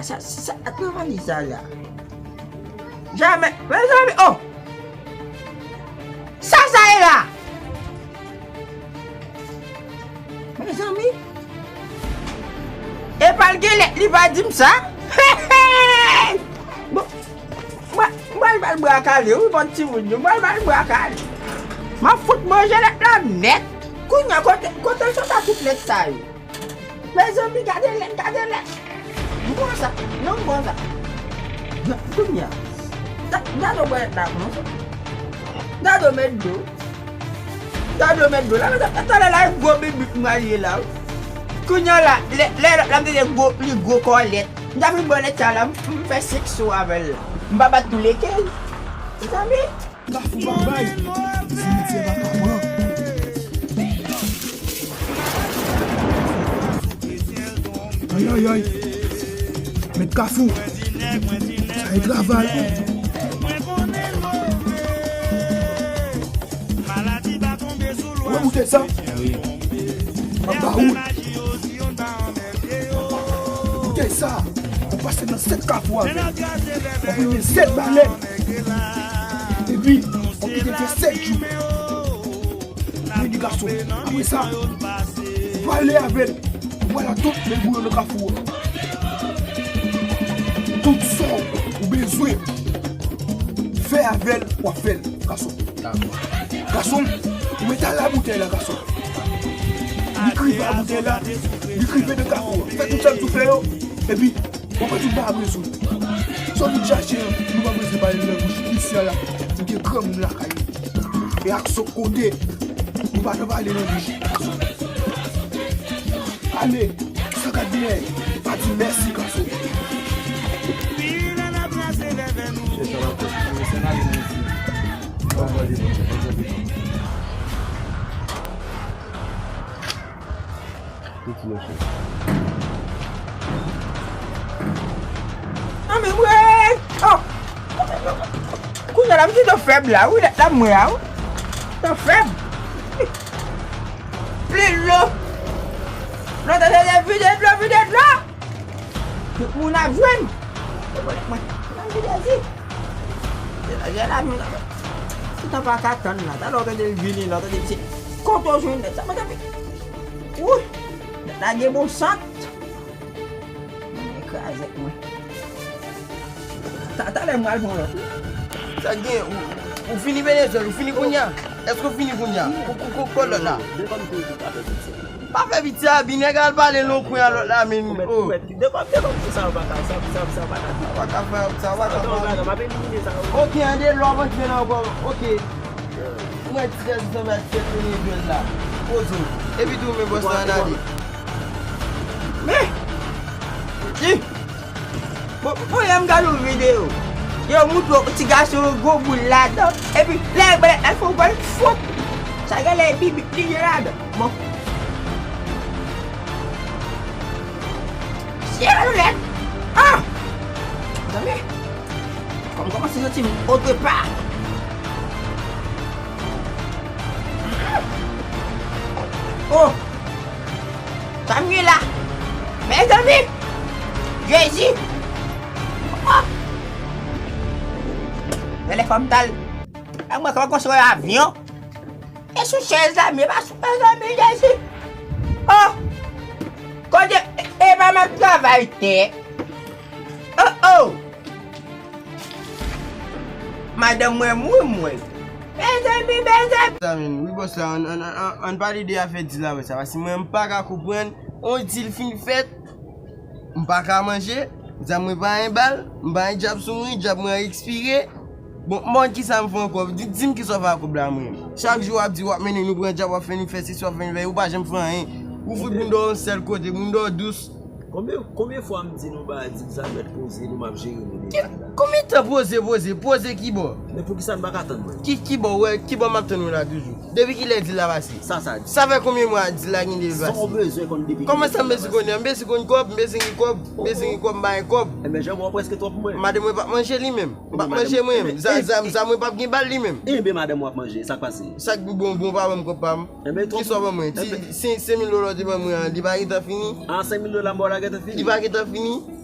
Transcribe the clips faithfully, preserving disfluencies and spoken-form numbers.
Sa, sa, sa, nan valiz sa la. Jamè, mezanmi, oh! Sa, sa ye la? Mezanmi. Epa l gen lèt, li pa di m sa. Bon, mwen, mwen al ba l bra kale, wi, bann timoun yo, mwen al ba l bra kale. M ap fout manje lèt la nèt. Kounye a, kote, kote l sot ak tout lèt sa yo? Mezanmi, gade lèt, gade lèt. M pran sa. Non, m pran sa. Kounye a. Dado bwè lèt la konsa. Dado met dlo. Dado met dlo. La, mezanmi, talè la, gwo bibit mwen ye la, wi. Kounye a la, lè, lè, lè, la, m te gwo, li gwo kò lèt. M ta fin bwè lèt sa la, m, m fè senk so avè l la. M pa bat tou leke l. Mezanmi. Kafou pa bay. Simitye vagabon. Ay, ay, ay. Met Kafou. Sa e travay. Wè bouke sa. Anba wout. Koute sa, ou pase nan sèt kafou avè l. W ap renmen sèt balèn. Epi, w ap kite l fè sèt jou. Men di gason, apre sa, ou pale avè l. Ou pale a tout men bouyon nan kafou a. Tout sa ou bezwen fè avè l, w ap fè l, gason. Gason, ou mete al la boutèy la, gason. Li krive a boutèy la, li krive de kafou a. Fè tout sa l tou fè yo, epi w ap tout ba a bezwen. Sa w vin chache an, nou pa bezwen pale nan bouch isi a la. Nou gen granmoun lakay nou. E ak sot kote, nou pa nan pale nan bouch. Ale, sa ka di men, pa di mèsi, gason. Anmè mwen! Oh! Kounye a la, m di tan fèb la, wi, lèt la mwen a, wi. Tan fèb. Pli dlo. Lòt ane, vide dlo, vide dlo. Tout moun ap jwenn. Mwen, mwen, mwen vide di. Se la, se la, mwen, si tan pa ka tann la, talè w tande l vini la, w tande se kote w jwenn nèg sa, mwen, tanpri. Wouy! Nèg la gen bon sant. Mwen kraze mwen. Ta-, talè mwen al pran lòt. Sa gen, ou, ou fini Venezuela, ou fini kounye a? Èske ou fini kounye a? Kou, kou, kou, kou lòt la. Pa fè piti a, bi nèg al pale nan kwen a lòt la, men, oh. Dekòb, dekòb, sa yo pa ka, sa, sa, sa yo pa ka di. Sa pa ka fè, sa pa ka fè. Ok, ande lò, mwen fè nan ankò. Ok. Mwen trèz zanmi ak sèt premye jwèt la. Poze w. Epi tou men bòs la ann ale. Men! Ki? Bon, bon, yè m gade yon videyo. Yo moutre yon ti gason yon gwo boul ladan. Epi, lè l bwè, l fè yon gòl fout. Sa genlè bibit li gen ladan. Bon. Chire lèt. Ah! Zanmi. Kòm kòmanse santi m otre pa. Oh! Sa m ye la? Mezanmi! Jezi! Oh! Genlè fò m t al. Ak mwen, kòman konstwi avyon? E sou chèz la, men pa sou, mezanmi, Jezi. Oh! Kote, e, e pa m ap travay tè. Oh, oh! Madanm mwen mouri, mwen. Mezanmi, mezanmi. Sa menm, wi, bòs la, ann, ann, ann, ann pale de afè dil la, wè sa, paske mwen, m pa ka konprann, on dil fin fèt, m pa ka manje, zam mwen pa gen bal, m pa gen djab sou mwen, djab mwen ekspire. Bon, m pa konn kisa m fè ankò, di, di m kisa w fè ak kòb la, mwen. Chak jou w ap di w ap mennen nou pran djab, w ap fè nou fè sesi, w ap fè nou fè, ou pa janm fè anyen. Ou fout moun dòmi yon sèl kote, moun dòmi dous. Konbyen, konbyen fwa m di nou ba di sa mèt poze, nou m ap jere nou deja la. Konbyen tan poze, poze, poze kibò? Men poukisa n pa ka tann mwen? Ki, kibò, wè, kibò m ap tann ou la toujou? Depi kilè dil la pase? Sa, sa di. Sa fè konbyen mwa dil la gen depi l pase? Sa w bezwen konn depi kilè dil la pase? Kòman sa m bezwen konnen? M bezwen konn kòb, m bezwen gen kòb, m bezwen gen kòb, m pa gen kòb. Enben, jan mwen prèske twòp mwen. Madanm mwen p ap manje li menm. M p ap manje mwen menm. Zam, zam, zam mwen p ap gen bal li menm. Enben, madanm w ap manje, sa k pase? Sa k bon, bon, pa ban m kòb pa m. Enben, twòp. Kisa w ban mwen? Ti, enben, senk, senk mil dola w te ban mwen an, li pa gentan fini? An, senk mil dola m ba w la gentan fini? Li pa gentan fini?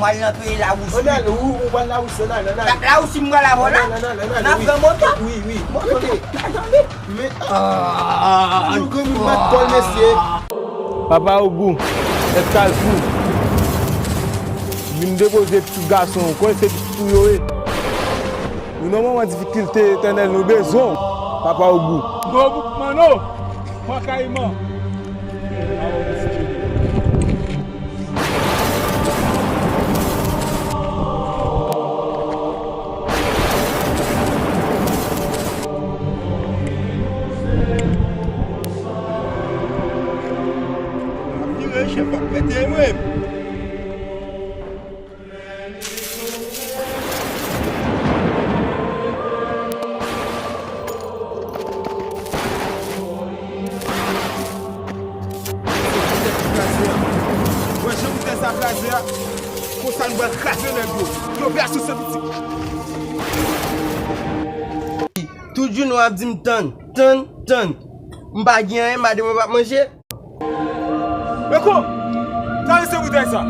M al nan peyi Lawousi. Ann ale, ou, ou pral Lawousi, ann ale, ann ale. La, Lawousi, m pral avè w la. Ann ale, ann ale, ann ale, wi. Nan pran moto. Wi, wi. Moto. Tande. Men, ah, nou granmoun bat kò l, mesye. Papa Ogou, Èskazfou, vin depoze pitit gason w. Konnen se pitit ou yo ye. Nou nan moman difikilte, Etènèl, nou bezwen w, Papa Ogou. Gwo bouk manno, pran kayiman. Vire, chèf ap pete, mwen. Wè jan m fè sa kraze a. Konsa nou pral kraze nèg yo. Yo, vè asou se piti. Tout jounen w ap di m tann, tann, tann. M pa gen anyen, madanm mwen p ap manje. Eko! Tande se boutèy sa!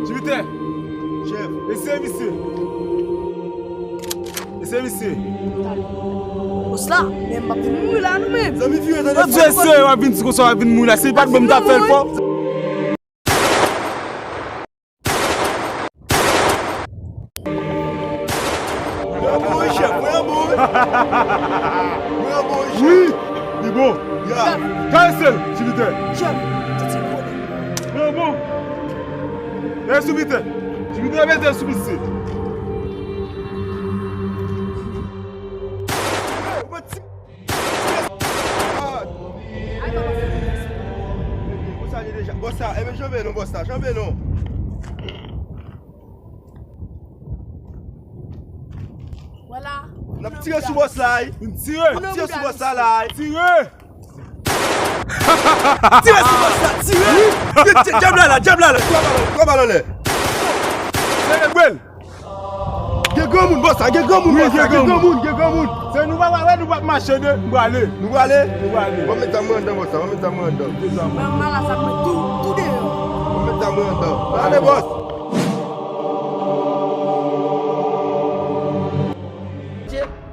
Jipitè! Chèf! Eseye misye! Eseye misye! Bòs la, men m p ap vin mouri la non menm. Zanmi, vire, tande. Yo di eseye w ap vin di konsa w ap vin mouri la. Si li pa t bon m t ap fè l fò. Mwen an bon wi, chèf, mwen an bon wi. Mwen an bon wi, chèf. Wi, li bon. Ya. Karese l, Jipitè. Chèf, titi kole. Mwen an bon. Mete sou Jipitè. Jipitè, mete sou misye. Bòs la, e men janbe non, bòs la, janbe non. Vwala. N ap tire sou bòs la, wi. N tire. N ap tire sou bòs la, la, wi. Tire. Tire sou bòs la, tire. Djab la, la, djab la, la. Twa bal, twa bal anlè. Selebre l. Gen granmoun, bòs la, gen granmoun, bòs la, gen granmoun, gen granmoun. Se nou pa wè, nou p ap mache de, nou prale. Nou prale? Nou prale. Ban m met zam mwen anndan, bòs la, ban m met zam mwen anndan. Ban m malas ap met tou, tou deyò. Ban m met zam mwen anndan. Ale, bòs.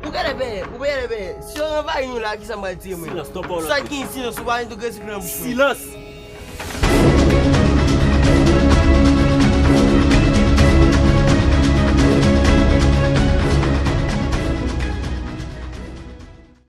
Ou genlè benyen, ou genlè benyen. Si yo anvayi nou la, kisa m pral tire mwen? Silans, non, pawòl. Sa ki silans, ou pa gen tou gen siklòn nan bouch mwen. Silans.